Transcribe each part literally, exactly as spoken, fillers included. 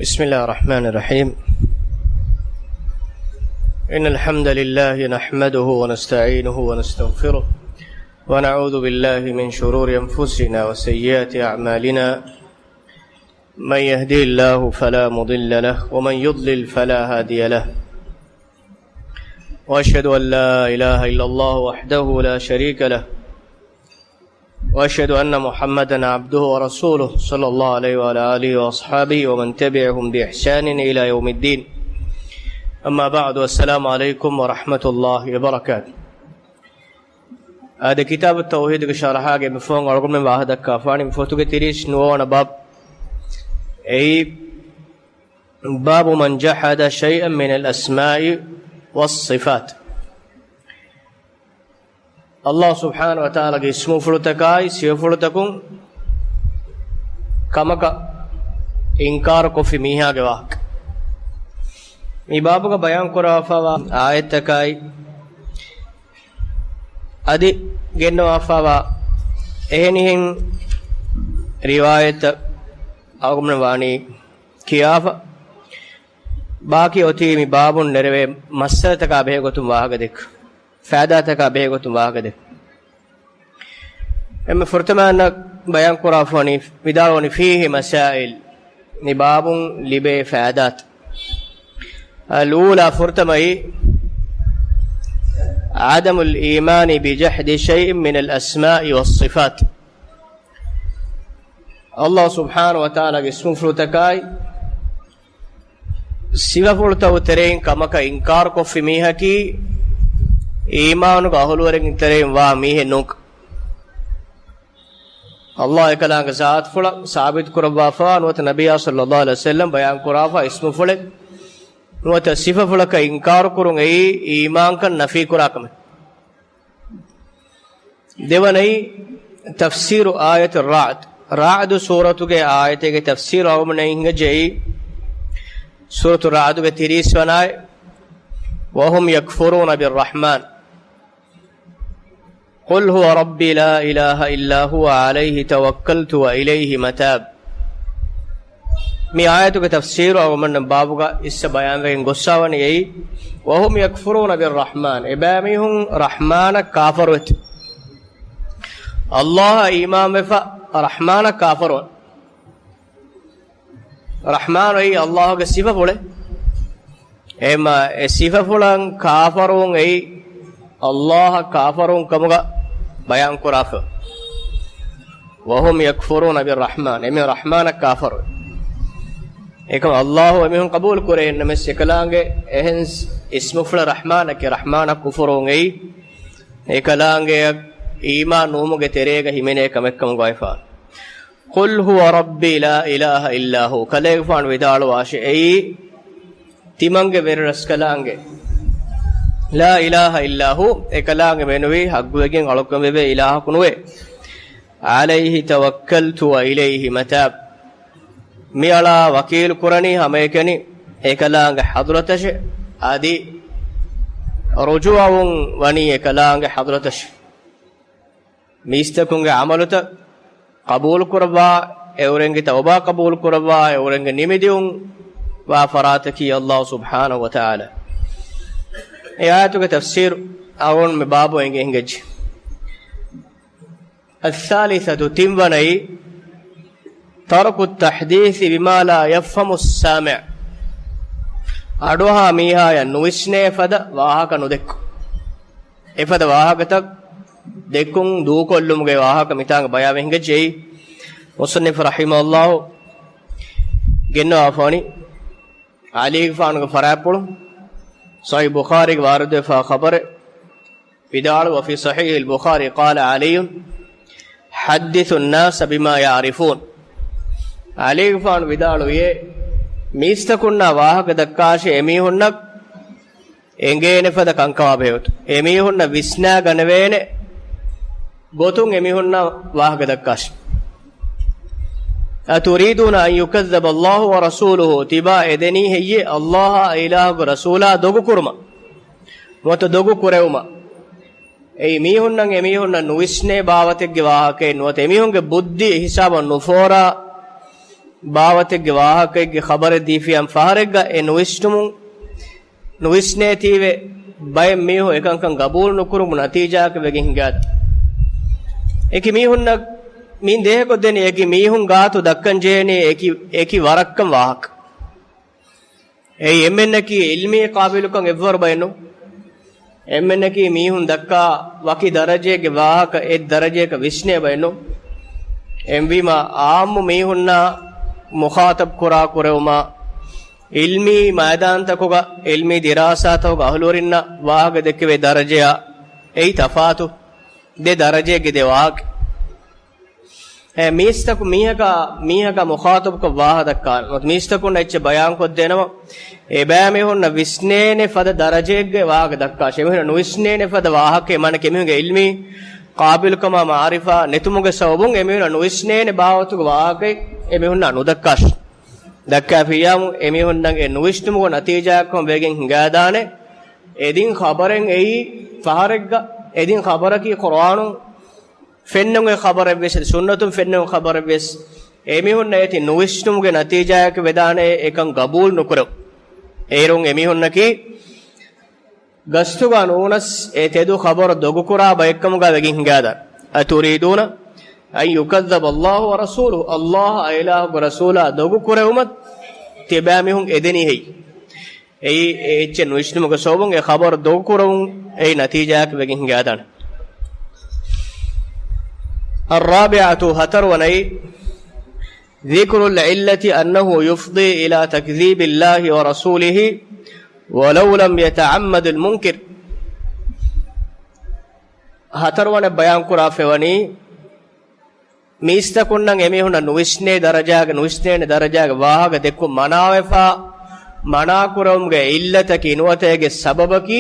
بسم الله الرحمن الرحيم. إن الحمد لله نحمده ونستعينه ونستغفره، ونعوذ بالله من شرور أنفسنا وسيئات أعمالنا. من يهده الله فلا مضل له، ومن يضلل فلا هادي له. وأشهد أن لا إله إلا الله وحده لا شريك له، وأشهد أن محمدا عبده ورسوله، صلى الله عليه وعلى آله وأصحابه ومن تبعهم بإحسان إلى يوم الدين. أما بعد، السلام عليكم ورحمة الله وبركاته. އާދެ، ކިތާބު ތައުޙީދުގެ ޝަރަޙާގެ އެންމެ ފުރަތަމަ އަޅުގަނޑުމެން ވާހަކަ ދައްކާފާނީ މި ފޮތުގެ ތިރީސް ނުވަވަނަ ބާބު. އެއީ، باب من جحد شيئا من الأسماء والصفات. ﷲ ސުބްޙާނަހޫ ވަތަޢާލާގެ އިސްމުފުޅުތަކާއި ސިފަފުޅުތަކުން ކަމަކަށް އިންކާރުކޮށްފި މީހާގެ ވާހަކަ. މި ބާބުގަ ބަޔާން ކުރައްވާފައިވާ އާޔަތްތަކާއި އަދި ގެންނަވާފައިވާ އެހެނިހެން ރިވާޔަތްތައް އަޅުގަނޑުމެން ވާނީ ކިޔާފަ، ބާކީ އޮތީ މި ބާބުން ނެރެވޭ މައްސަލަތަކާ ބެހޭ ގޮތުން ވާހަކަ ދެއްކުން، ފައިދާތަކާ ބެހޭ ގޮތުން ވާހަކަ ދެއްކުން. އެންމެ ފުރަތަމަ ބަޔާން ކުރާފަ ވަނީ، ވިދާޅުވަނީ، فيه مسائل، މި ބާބުން ލިބޭ ފައިދާތައް. الأولى، ފުރަތަމައީ، عدم الإيمان بجحد شيء من الأسماء والصفات. ﷲ ސުބްޙާނަހޫ ވަތަޢާލާގެ އިސްމުފުޅުތަކާއި ސިފަފުޅުތަކުގެ ތެރެއިން ކަމަކަށް އިންކާރުކޮށްފި މީހަކީ އީމާނުގެ އަހުލުވެރިންގެ ތެރެއިން ވާ މީހެއް ނޫން. ﷲ އެކަލާނގެ ޒާތުފުޅަށް ސާބިތު ކުރައްވާފަ ނުވަތަ ނަބިއްޔާ ޞައްލައްލާހު ޢަލައިހި ވަސައްލަމް ބަޔާން ކުރާފަ އިސްމުފުޅެއް ނުވަތަ ސިފަފުޅަކަށް އިންކާރު ކުރުން އެއީ އީމާންކަން ނަފީ ކުރާ ކަމެއް. ދެވަނައީ، تفسير آية الرعد. ރަޢުދު ސޫރަތުގެ އާޔަތެއްގެ ތަފްސީރު އަޅުގަނޑުމެންނަށް އެނގިއްޖެއީ، ސޫރަތު ރަޢުދުގެ ތިރީސް ވަނަ އާޔަތް، وهم يكفرون بالرحمن. قل هو ربي لا إله إلا هو عليه توكلت وإليه متاب. މި އާޔަތުގެ ތަފްސީރު އަޅުގަނޑުމެން ބާބުގަ އިސްސަ ބަޔާންވެގެން ގޮއްސަވަނީ އެއީ، وهم يكفرون بالرحمن، އެބައިމީހުން ރަޙްމާނަށް ކާފަރުވެތި. ﷲ އަށް އީމާންވެފަ ރަޙްމާނަށް ކާފަރުވަން. ރަޙްމާނު އެއީ ﷲ ގެ ސިފަފުޅެއް. އެހެންމަ އެ ސިފަފުޅަށް ކާފަރުވުން އެއީ ﷲ އަށް ކާފަރުވުން ކަމުގަ ބަޔާން ކުރާފަ. وهم يكفرون بالرحمن، އެމީހުން ރަޙްމާނަށް ކާފަރުވޭ. އެކަމަ ﷲ އެމީހުން ޤަބޫލު ކުރޭ ނަމަވެސް، އެކަލާނގެ އެހެން އިސްމުފުޅަށް ރަޙްމާނަކީ ރަޙްމާނަށް ކުފުރުވުން އެއީ، އެކަލާނގެއަށް އީމާން ނުވުމުގެ ތެރޭގަ ހިމެނޭ ކަމެއްކަމުގައިފާން. قل هو ربي لا إله إلا هو، ކަލޭގެފާނު ވިދާޅުވާށެ، އެއީ ތިމަންގެ ވެރިރަސްކަލާނގެ، لا إله إلا هو، އެކަލާނގެ މެނުވީ ޙައްޤުވެގެން އަޅުކަން ވެވޭ އިލާހަކު ނުވޭ. عليه توكلت وإليه متاب، މިއަޅާ ވަކީލު ކުރަނީ ހަމައެކަނި އެކަލާނގެ ޙަޟްރަތަށެ، އަދި ރުޖޫޢަވުން ވަނީ އެކަލާނގެ ޙަޟްރަތަށެ. މީސްތަކުންގެ ޢަމަލުތައް ޤަބޫލުކުރައްވާ، އެއުރެންގެ ތައުބާ ޤަބޫލުކުރައްވާ، އެއުރެންގެ ނިމިދިއުން ވާ ފަރާތަކީ ﷲ ސުބްޙާނަހޫ ވަތަޢާލާ. އެ އާޔަތުގެ ތަފްސީރު އަޅުގަނޑު މި ބާބު އެނގި އެނގިއްޖެ. الثالثة، ތިންވަނައީ، ترك التحديث بما لا يفهم السامع. އަޑުއަހާ މީހާޔަށް ނުވިސްނޭ ފަދަ ވާހަކަ ނުދެއްކު. އެފަދަ ވާހަކަތައް ދެއްކުން ދޫކޮށްލުމުގެ ވާހަކަ މިތާނގަ ބަޔާންވެ ހިނގައްޖެއީ. މުޞައްނިފު ރަޙިމަހުﷲ ގެންނަވާފާނީ ޢަލީގެފާނުގެ ފަރާތްޕުޅު ޞަޙީޙު ބުޚާރީގެ ވާރިދުވެފާ ޚަބަރެއް ވިދާޅު، وفي صحيح البخاري قال علي حدثوا الناس بما يعرفون. ޢަލީގެފާނު ވިދާޅުވިއޭ، މީސްތަކުންނާ ވާހަކަ ދައްކާށޭ އެމީހުންނަށް އެނގޭނެ ފަދަ ކަންކަމާ ބެހޭގޮތުން، އެމީހުންނަށް ވިސްނާގަނެވޭނެ ގޮތުން އެމީހުންނަށް ވާހަކަ ދައްކާށި. أتريدون أن يكذب الله ورسوله، ތިބާ އެދެނީ ހެއްޔޭ ﷲ އާ އިލާހުގެ ރަސޫލާ ދޮގުކުރުމަށް ނުވަތަ ދޮގު ކުރެވުމަށް؟ އެއީ މީހުންނަށް އެމީހުންނަށް ނުވިސްނޭ ބާވަތެއްގެ ވާހަކައެއް ނުވަތަ އެމީހުންގެ ބުއްދި އެހިސާބަށް ނުފޯރާ ބާވަތެއްގެ ވާހަކައެއްގެ ޚަބަރެއް ދީފިޔާމަ ފަހަރެއްގަ އެ ނުވިސްނުމުން، ނުވިސްނޭތީވެ ބައެއް މީހުން އެކަންކަން ގަބޫލު ނުކުރުމުގެ ނަތީޖާއަކަށް ވެގެން ހިނގާދާ. އެކި މީހުންނަށް މި ދޭހަކޮށްދެނީ އެކި މީހުން ގާތު ދައްކަން ޖެހޭނީ އެކި، އެކި ވަރަށްކަން ވާހަކަ. އެއީ އެންމެންނަކީ އިލްމީ ޤާބިލުކަން އެއްވަރު ބައެއް ނޫން. އެންމެންނަކީ މީހުން ދައްކާ ވަކި ދަރަޖައެއްގެ ވާހަކަ އެއް ދަރަޖައަކަށް ވިސްނޭ ބައެއް ނޫން. އެހެންވީމަ އާއްމު މީހުންނާ މުޚާޠަބް ކުރާ ކުރެވުމާ، އިލްމީ މައިދާންތަކުގަ، އިލްމީ ދިރާސާތަކުގަ އަހުލުވެރިންނަށް ވާހަކަ ދެއްކެވޭ ދަރަޖަޔާ އެއީ ތަފާތު ދެ ދަރަޖައެއްގެ ދެ ވާހަކަ. އެ މީސްތަކު މީހަކާ، މީހަކާ މުޚާޠަބުކޮށް ވާހަކަ ދައްކާނެ. މީސްތަކުންނަށް އެއްޗެއް ބަޔާންކޮށްދޭނަމަ، އެބައިމީހުންނަށް ވިސްނޭނެ ފަދަ ދަރަޖައެއްގެ ވާހަކަ ދައްކާށޭ. އެމީހުންނަށް ނުވިސްނޭނެ ފަދަ ވާހަކައެއް، މާނަ އެމީހުންގެ އިލްމީ ޤާބިލުކަމާ މަޢުރިފާ ނެތުމުގެ ސަބަބުން އެމީހުންނަށް ނުވިސްނޭނެ ބާވަތުގެ ވާހަކައެއް އެމީހުންނާ ނުދައްކާށި. ދައްކާފިއްޔާމު އެމީހުންނަށް އެ ނުވިސްނުމުގެ ނަތީޖާއަކަށް ވެގެން ހިނގާދާނެ. އެދިން ޚަބަރެއް އެއީ ފަހަރެއްގަ، އެދިން ޚަބަރަކީ ޤުރުއާނުން ފެންނަން އޮތް ޚަބަރެއްވެސް، ސުންނަތުން ފެންނަން އޮތް ޚަބަރެއްވެސް، އެމީހުންނަށް އޭތި ނުވިސްނުމުގެ ނަތީޖާއަކަށް ވެދާނެ އެކަން ގަބޫލު ނުކުރެވުން. އޭރުން އެމީހުންނަކީ ގަސްތުގަ ނޫނަސް އެ ތެދު ޚަބަރު ދޮގުކުރާ ބައެއްކަމުގަ ވެގެން ހިނގާދާނެ. أتريدون أن يكذب الله ورسوله، ﷲ އާ އިލާހުގެ ރަސޫލާ ދޮގުކުރެވުމަށް ތިބާމީހުން އެދެނީ ހެއްޔޭ؟ އެއީ އެ އެއްޗެއް ނުވިސްނުމުގެ ސަބަބުން އެ ޚަބަރު ދޮގުކުރެވުން އެއީ ނަތީޖާއަކަށް ވެގެން ހިނގާދާނެ. الرابعة، ހަތަރުވަނައި، ذكر العلة أنه يفضي إلى تكذيب الله ورسوله ولو لم يتعمد المنكر. ހަތަރުވަނަ ބަޔާންކުރާފައިވަނީ، މީސްތަކުންނަށް އެމީހުންނަށް ނުވިސްނޭ ދަރަޖާގެ، ނުވިސްނޭނެ ދަރަޖާގެ ވާހަކަ ދެއްކުން މަނާވެފަ، މަނާކުރެވުމުގެ އިއްލަތަކީ ނުވަތަ އޭގެ ސަބަބަކީ،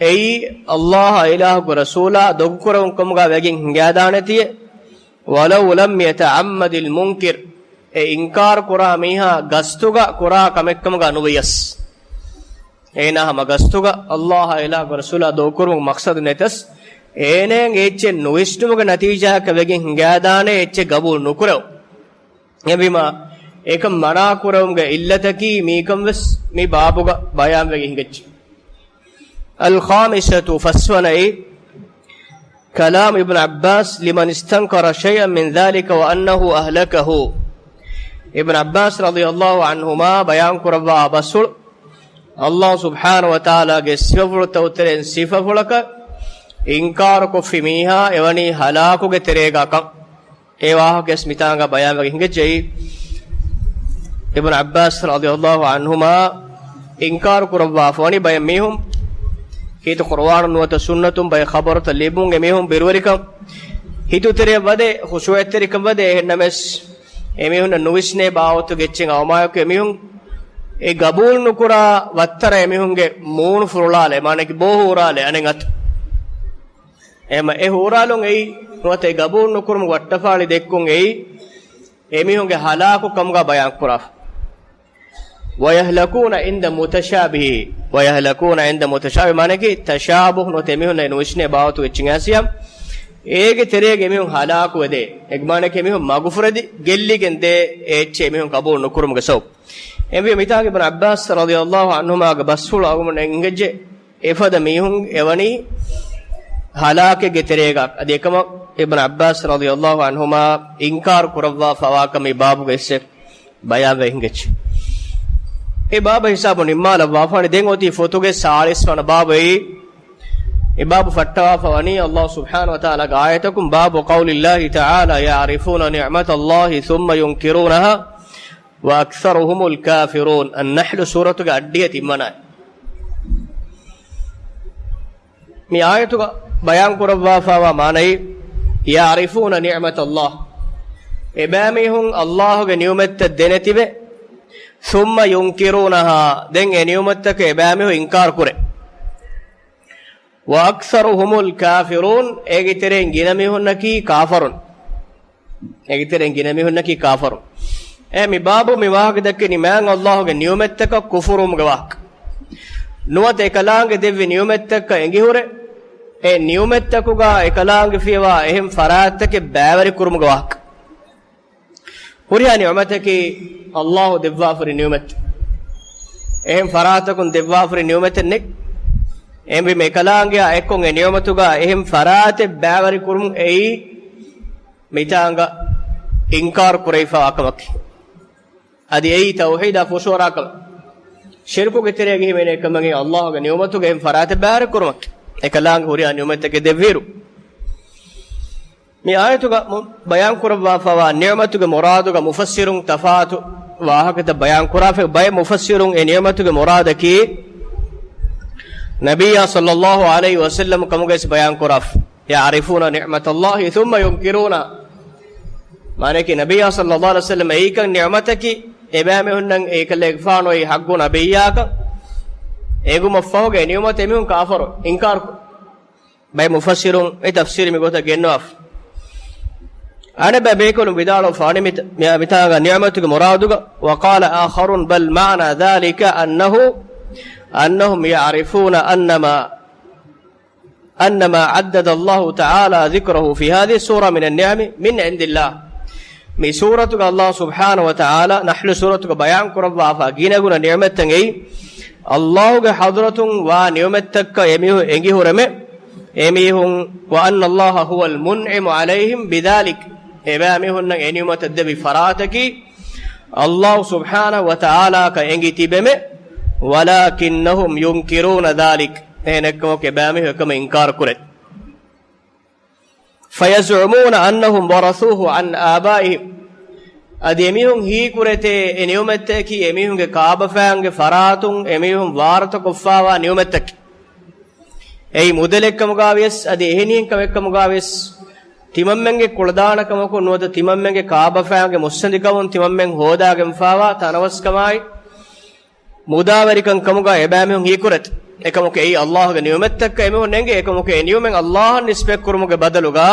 އެއީ ﷲ އާ އިލާހުގެ ރަސޫލާ ދޮގުކުރެވުން ކަމުގަ ވެގެން ހިނގާދާނެތީ، ولو لم يتعمد المنكر، އެ އިންކާރު ކުރާ މީހާ ގަސްތުގަ ކުރާ ކަމެއްކަމުގަ ނުވިޔަސް. އޭނާ ހަމަ ގަސްތުގަ ﷲ އާ އިލާހުގެ ރަސޫލާ ދޮގުކުރުމުގެ މަޤްޞަދު ނެތަސް، އޭނައަށް އެއްޗެއް ނުވިސްނުމުގެ ނަތީޖާއަކަށް ވެގެން ހިނގާދާނެ އެއްޗެއް ގަބޫލު ނުކުރެވުން. އެހެންވީމަ، އެކަން މަނާކުރެވުމުގެ އިއްލަތަކީ މީކަން ވެސް މި ބާބުގަ ބަޔާންވެގެން ހިނގައްޖެ. الخامسة، ފަސްވަނައި، كلام ابن عباس لمن استنكر شيئا من ذلك وأنه أهلكه. އިބްނު ޢައްބާސް ރަޟިޔަﷲ ޢަންހުމާ ބަޔާންކުރައްވާ ބަސްފުޅު، ﷲ ސުބްޙާނަހޫ ވަތަޢާލާގެ ސިފަފުޅުތައް ތެރެއިން ސިފަފުޅަކަށް އިންކާރުކޮށްފި މީހާ އެވަނީ ހަލާކުގެ ތެރޭގަ ކަން. އެ ވާހަކަވެސް މިތާނގަ ބަޔާންވެގެން ހިނގައްޖެ. އިބްނު ޢައްބާސް ރަޟިޔަﷲ ޢަންހުމާ އިންކާރު ކުރައްވާފަވަނީ ބައެއް މީހުން ކީރިތި ޤުރުއާނުން ނުވަތަ ސުންނަތުން ބައެއް ޚަބަރުތައް ލިބުން އެމީހުން ބިރުވެރިކަން، ހިތުތެރެއަށް ވަދެ، ޚުޝޫޢަތްތެރިކަން ވަދެ، އެހެންނަމަވެސް އެމީހުންނަށް ނުވިސްނޭ ބާވަތުގެ އެއްޗެއް އައުމާއެކު އެމީހުން އެ ގަބޫލު ނުކުރާ ވައްތަރަށް އެމީހުންގެ މޫނު ފުރޮޅާލެ، މާނައަކީ ބޯ ހޫރާލެ އަނެއް އަތު. އެހެންމަ އެ ހޫރާލުން އެއީ ނުވަތަ އެ ގަބޫލު ނުކުރުމުގެ ވައްޓަފާޅި ދެއްކުން އެއީ އެމީހުންގެ ހަލާކު ކަމުގަ ބަޔާން ކުރާފަ. ويهلكون عند متشابهه، ويهلكون عند متشابهه، މާނައަކީ ތަޝާބުހު ނުވަތަ އެމީހުންނަށް ނުވިސްނޭ ބާވަތުގެ އެއްޗިން އައިސްފިޔާމަ އޭގެ ތެރޭގަ އެމީހުން ހަލާކުވެދޭ. އެ މާނައަކީ އެމީހުން މަގުފުރެދި ގެއްލިގެން ދޭ އެ އެއްޗެއް އެމީހުން ގަބޫލު ނުކުރުމުގެ ސަބަބު. އެހެންވީމަ މިތާގަ އިބްނު ޢައްބާސް ރަޟިޔަﷲ ޢަންހުމާގެ ބަސްފުޅު އަޅުގަނޑުމެން އެނގިއްޖެ. އެފަދަ މީހުން އެވަނީ ހަލާކެއްގެ ތެރޭގަ. އަދި އެކަމަށް އިބްނު ޢައްބާސް ރަޟިޔަﷲ ޢަންހުމާ އިންކާރު ކުރައްވާފަވާކަން މި ބާބުގަ އިސް ބަޔާންވެ ހިނގައްޖެ. އެ ބާބަށް ހިސާބުން ނިންމާލައްވާފަވަނީ ދެން އޮތީ ފޮތުގެ ސާޅީސް ވަނަ ބާބު އެއީ. އެ ބާބު ފައްޓަވާފަވަނީ ﷲ ސުބްޙާނަހޫ ވަތަޢާލާގެ އާޔަތަކުން، باب قول الله تعالى يعرفون نعمة الله ثم ينكرونها وأكثرهم الكافرون. އައްނަޙްލު ސޫރަތުގެ އައްޑިހަ ތިންވަނަ އާޔަތް. މި އާޔަތުގަ ބަޔާން ކުރައްވާފައިވާ މާނައީ، يعرفون نعمة الله، އެބައިމީހުން ﷲ ގެ ނިޢުމަތްތައް ދެނެތިވެ، ثم ينكرونها، ދެން އެ ނިޢުމަތްތަކަށް އެބައިމީހުން އިންކާރު ކުރޭ. وأكثرهم الكافرون، އޭގެ ތެރެއިން ގިނަ މީހުންނަކީ ކާފަރުން. އޭގެ ތެރެއިން ގިނަ މީހުންނަކީ ކާފަރުން. އެ މި ބާބު މި ވާހަކަ ދައްކަނީ މާތް ﷲ ގެ ނިޢުމަތްތަކަށް ކުފުރުވުމުގެ ވާހަކަ. ނުވަތަ އެކަލާނގެ ދެއްވި ނިޢުމަތްތަކަށް އެނގިހުރެ، އެ ނިޢުމަތްތަކުގަ އެކަލާނގެ ފިޔަވާ އެހެން ފަރާތްތަކެއް ބައިވެރި ކުރުމުގެ ވާހަކަ. ހުރިހާ ނިޢުމަތަކީ ﷲ ދެއްވާފަރި ނިޢުމަތެއް. އެހެން ފަރާތަކުން ދެއްވާފަރި ނިޢުމަތެއް ނެތް. އެހެންވީމަ އެކަލާނގެއާ އެއްކޮށް އެ ނިޢުމަތުގަ އެހެން ފަރާތެއް ބައިވެރި ކުރުމުން އެއީ މިތާނގަ އިންކާރު ކުރެވިފައިވާ ކަމަކީ. އަދި އެއީ ތައުޙީދާ ފުށުއަރާ ކަމެއް. ޝިރުކުގެ ތެރޭގަ ހިމެނޭ ކަމަކީ ﷲގެ ނިޢުމަތުގެ އެހެން ފަރާތެއް ބައިވެރި ކުރުމަކީ. އެކަލާނގެ ހުރިހާ ނިޢުމަތެއް ދެއްވިއިރު. މި އާޔަތުގަ މު-، ބަޔާން ކުރައްވާފައިވާ ނިޢުމަތުގެ މުރާދުގަ މުފައްސިރުން ތަފާތު ވާހަކަތައް ބަޔާން ކުރާފައި. ބައެއް މުފައްސިރުން އެ ނިޢުމަތުގެ މުރާދަކީ ނަބިއްޔާ ޞައްލައްލާހު ޢަލައިހި ވަސައްލަމް ކަމުގައި ބަޔާން ކުރާފަ. يعرفون نعمة الله ثم ينكرونها. މާނައަކީ ނަބިއްޔާ ޞައްލައްލާހު ޢަލައިހި ވަސައްލަމް އެއީކަން ނިޢުމަތަކީ އެބައިމީހުންނަށް އެކަލޭގެފާނު އެއީ ޙައްޤު ނަބިއްޔާކަން އެނގުމަށްފަހުގެ ނިޢުމަތަށް އެމީހުން ކާފަރު އިންކާރު ކުރޭ. ބައެއް މުފައްސިރުން އެ ތަފްސީރު މިގޮތަށް ގެންނަވާފަ. އަނެއްބައި ބޭކަލުން ވިދާޅުވެފަ ވަނީ މިތ-، މި-، މިތާގަ ނިޢުމަތުގެ މުރާދުގަ، وقال آخرون بل معنى ذلك أنه، أنهم يعرفون أن ما، أن ما عدد الله تعالى ذكره في هذه السورة من النعم من عند الله. މި ސޫރަތުގަ ﷲ ސުބްޙާނަހޫ ވަތަޢާލާ ނަޙްލު ސޫރަތުގަ ބަޔާން ކުރައްވާފަ ގިނަގުނަ ނިޢުމަތްތައް އެއީ ﷲގެ ޙަޟްރަތުން ވާ ނިޢުމަތްތަކަށް އެމީހުން އެނގި ހުރެމެ، އެމީހުން، وأن الله هو المنعم عليهم بذلك، އެބައިމީހުންނަށް އެ ނިޢުމަތަށް ދެއްވި ފަރާތަކީ ﷲ ސުބްޙާނަހޫ ވަތަޢާލާއަކަށް އެނގި ތިބެމެ، ولكنهم ينكرون ذلك، އެހެނެއްކަމަކު އެބައިމީހުން އެކަމަށް އިންކާރު ކުރޭ. فيزعمون أنهم ورثوه عن آبائهم. އަދި އެމީހުން ހީކުރޭތޭ އެ ނިޢުމަތަކީ އެމީހުންގެ ކާބަފައިންގެ ފަރާތުން އެމީހުން ވާރުތަކޮށްފައިވާ ނިޢުމަތަކީ. އެއީ މުދަލެއްކަމުގަވިޔަސް، އަދި އެހެނިހެން ކަމެއްކަމުގަވިޔަސް، ތިމަންމެންގެ ކުޅަދާނަކަމަކުން ނުވަތަ ތިމަންމެންގެ ކާބަފައިންގެ މުއްސަނދިކަމުން ތިމަންމެން ހޯދާގެންފައިވާ ތަނަވަސްކަމާއި، މުދާވެރިކަން ކަމުގަ އެބައިމީހުން ހީކުރޭތޯ. އެކަމަކު އެއީ ﷲގެ ނިޢުމަތްތަކަށް އެމީހުން އެނގޭ. އެކަމަކު އެ ނިޢުމަތް ﷲއަށް ނިސްބަތްކުރުމުގެ ބަދަލުގަ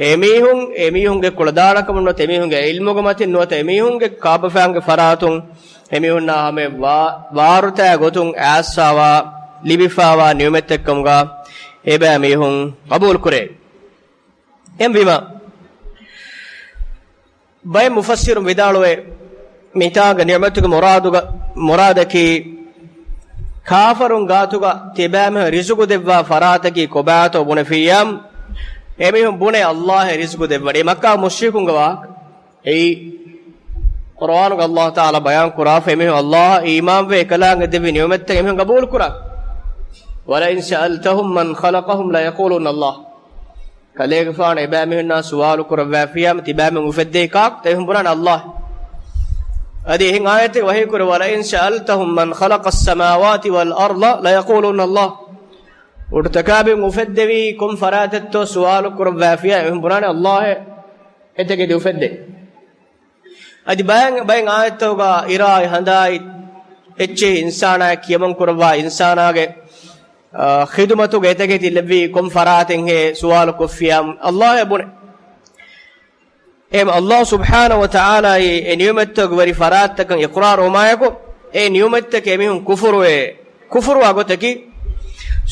އެމީހުން، އެމީހުންގެ ކުޅަދާނަކަމުން ނުވަތަ އެމީހުންގެ ޢިލްމުގެ މަތިން ނުވަތަ އެމީހުންގެ ކާބަފައިންގެ ފަރާތުން އެމީހުންނާ ހަމަ ވާ-، ވާރުތައާ ގޮތުން އައިސްފައިވާ، ލިބިފައިވާ ނިޢުމަތެއްކަމުގަ އެބައިމީހުން ޤަބޫލުކުރޭ. އެހެންވީމަ، ބައެއް މުފައްސިރުން ވިދާޅުވޭ، މިތާގަ ނިޢުމަތުގެ މުރާދުގަ، މުރާދަކީ، ކާފަރުން ގާތުގަ ތިބާމެހު ރިޒުގު ދެއްވާ ފަރާތަކީ ކޮބާތޯ ބުނެފިއްޔާ، އެމީހުން ބުނޭ ﷲ އެ ރިޒުގު ދެއްވަނީ. މައްކާ މުޝްރިކުންގެ ވާހަކަ. އެއީ، ޤުރުއާނުގަ ﷲ ތަޢާލާ ބަޔާން ކުރާފަ، އެމީހުން ﷲ އީމާންވެ އެކަލާނގެ ދެއްވި ނިޢުމަތްތައް އެމީހުން ޤަބޫލު ކުރާ. ولئن سألتهم من خلقهم ليقولن الله. ކަލޭގެފާނު އެބައިމީހުންނާ ސުވާލު ކުރައްވާފިއްޔާމަ ތިބާމެން އުފެއްދެވީ ކާކުތަ؟ އެހުން ބުނާނެ ﷲ. އަދި އެހެން އާޔަތެއް ވަޙީކުރެ، ولئن سألتهم من خلق السماوات والأرض ليقولن الله. އުޑުތަކާބެހުން އުފެއްދެވީ ކޮން ފަރާތެއްތޯ ސުވާލު ކުރައްވާފިއްޔާ އެހުން ބުނާނެ ﷲ އެ އެތަކެތި އުފެއްދޭ. އަދި ބައެއް، ބައެއް އާޔަތްތަކުގަ އިރާއި ހަނދާއި އެއްޗެހި އިންސާނާއަށް ކިޔަމަން ކުރައްވާ އިންސާނާގެ، އާ، ޚިދުމަތުގެ އެތަކެތި ލެއްވީ ކޮން ފަރާތެއްހޭ ސުވާލު ކޮށްފިއްޔާ ﷲ އެ ބުނޭ. އެހެން ﷲ ސުބްޙާނަހޫ ވަތަޢާލާއީ އެ ނިޢުމަތްތަކުގެ ވެރި ފަރާތްތަކަށް އިޤްރާރުވުމާއެކު، އެ ނިޢުމަތްތަކެއް އެމީހުން ކުފުރުވޭ، ކުފުރުވާ ގޮތަކީ،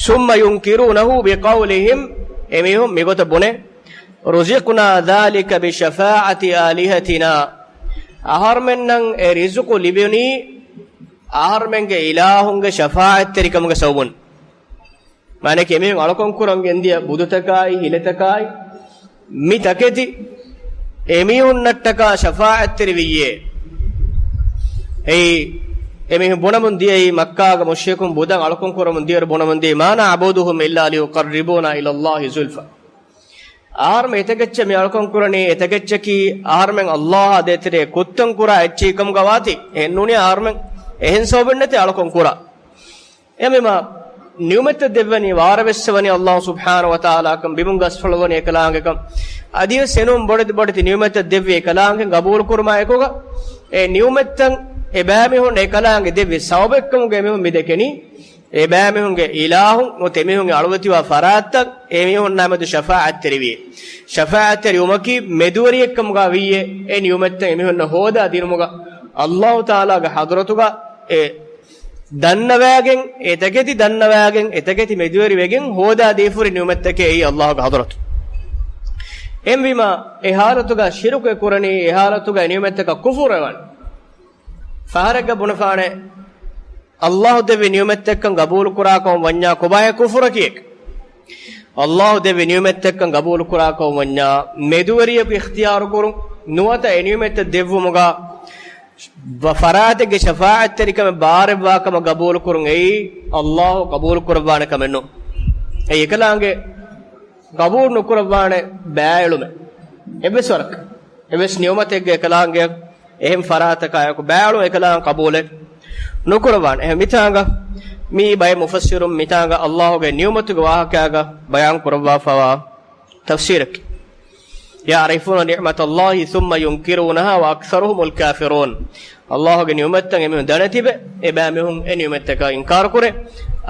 ثم ينكرونه بقولهم، އެމީހުން މިގޮތަށް ބުނޭ، رزقنا ذلك بشفاعة آلهتنا. އަހަރުމެންނަށް އެ ރިޒުޤު ލިބުނީ އަހަރުމެންގެ އިލާހުންގެ ޝަފާޢަތްތެރިކަމުގެ ސަބަބުން. މާނައަކީ އެމީހުން އަޅުކަން ކުރަން ގެންދިޔަ ބުދުތަކާއި، ހިލަތަކާއި، މި ތަކެތި އެމީހުންނަށްޓަކާ ޝަފާޢަތްތެރިވިއްޔޭ. އެއީ، އެމީހުން ބުނަމުން ދިޔައީ، މައްކާގެ މުޝްރިކުން ބުދަށް އަޅުކަން ކުރަމުން ދިޔައިރު ބުނަމުން ދިޔައީ، ما نعبدهم إلا ليقربونا إلى الله زلفى. އަހަރުމެން އެތަކެއްޗެއް މި އަޅުކަން ކުރަނީ، އެތަކެއްޗަކީ އަހަރުމެން ﷲ އާ ދޭތެރޭ ކުއްތަން ކުރާ އެއްޗެއް ކަމުގަ ވާތީ. އެހެން ނޫނީ އަހަރުމެން އެހެން ސަބަބެއް ނެތޭ އަޅުކަން ކުރާ. އެހެންވީމަ، ނިޢުމަތްތައް ދެއްވަނީ ވާރަށް ވެއްސެވަނީ ﷲ ސުބްޙާނަހޫ ވަތަޢާލާކަން، ބިމުން ގަސްފަޅުވަނީ އެކަލާނގެކަން. އަދިވެސް އެނޫން ބޮޑެތި ބޮޑެތި ނިޢުމަތްތައް ދެއްވި އެކަލާނގެ ގަބޫލު ކުރުމާ އެކުގަ، އެ ނިޢުމަތްތައް އެބައިމީހުން އެކަލާނގެ ދެއްވި ސަބަބެއްކަމުގަ އެމީހުން މި ދެކެނީ، އެބައިމީހުންގެ އިލާހުން ނުވަތަ އެމީހުންގެ އަޅުވެތިވާ ފަރާތްތައް އެމީހުންނާ މެދު ޝަފާޢަތްތެރިވިއޭ. ޝަފާޢަތްތެރިވުމަކީ މެދުވެރިއެއްކަމުގަ ވިއްޔޭ، އެ ނިޢުމަތްތައް އެމީހުންނަށް ހޯދާ ދިނުމުގަ ﷲ ތަޢާލާގެ ޙަޟްރަތުގަ އެ ދަންނަވައިގެން، އެތަކެތި ދަންނަވައިގެން، އެތަކެތި މެދުވެރިވެގެން ހޯދާ ދީފަހުރި ނިޢުމަތްތަކެއް އެއީ ﷲގެ ޙަޟްރަތު. އެހެންވީމާ، އެ ހާލަތުގަ ޝިރުކު ކުރަނީ، އެ ހާލަތުގަ އެ ނިޢުމަތްތަކަށް ކުފުރުވެވަނީ. ފަހަރެއްގަ ބުނެފާނެ، ﷲ ދެއްވި ނިޢުމަތްތައްކަން ގަބޫލުކުރާކަމަށް ވަންޏާ ކޮބާހޭ ކުފުރަކީ؟ ﷲ ދެއްވި ނިޢުމަތްތައްކަން ގަބޫލުކުރާކަމަށް ވަންޏާ މެދުވެރިޔަކު އިޚްތިޔާރު ކުރުން ނުވަތަ އެ ނިޢުމަތްތައް ދެއްވުމުގަ ވަ ފަރާތެއްގެ ޝަފާޢަތްތެރިކަމެއް ބާރެއްވާ ކަމަށް ގަބޫލުކުރުން އެއީ ﷲ ގަބޫލުކުރައްވާނެ ކަމެއް ނޫން. އެއީ އެކަލާނގެ ގަބޫލު ނުކުރައްވާނެ ބައިވެރިވުމެއް. އެއްވެސް ވަރަކަށް، އެއްވެސް ނިޢުމަތެއްގެ އެކަލާނގެ އެހެން ފަރާތަކާއެކު ބައިވެރިވުން އެކަލާނގެ ގަބޫލެއް ނުކުރައްވާނެ. އެހެން މިތާނގަ މީ ބައެއް މުފައްސިރުން މިތާނގަ ﷲގެ ނިޢުމަތުގެ ވާހަކައިގަ ބަޔާން ކުރައްވާފައިވާ ތަފްސީރަކީ، يعرفون نعمة الله ثم ينكرونها وأكثرهم الكافرون. ﷲގެ ނިޢުމަތްތައް އެމީހުން ދަނެތިބެ، އެބައިމީހުން އެ ނިޢުމަތްތަކަށް އިންކާރުކުރޭ.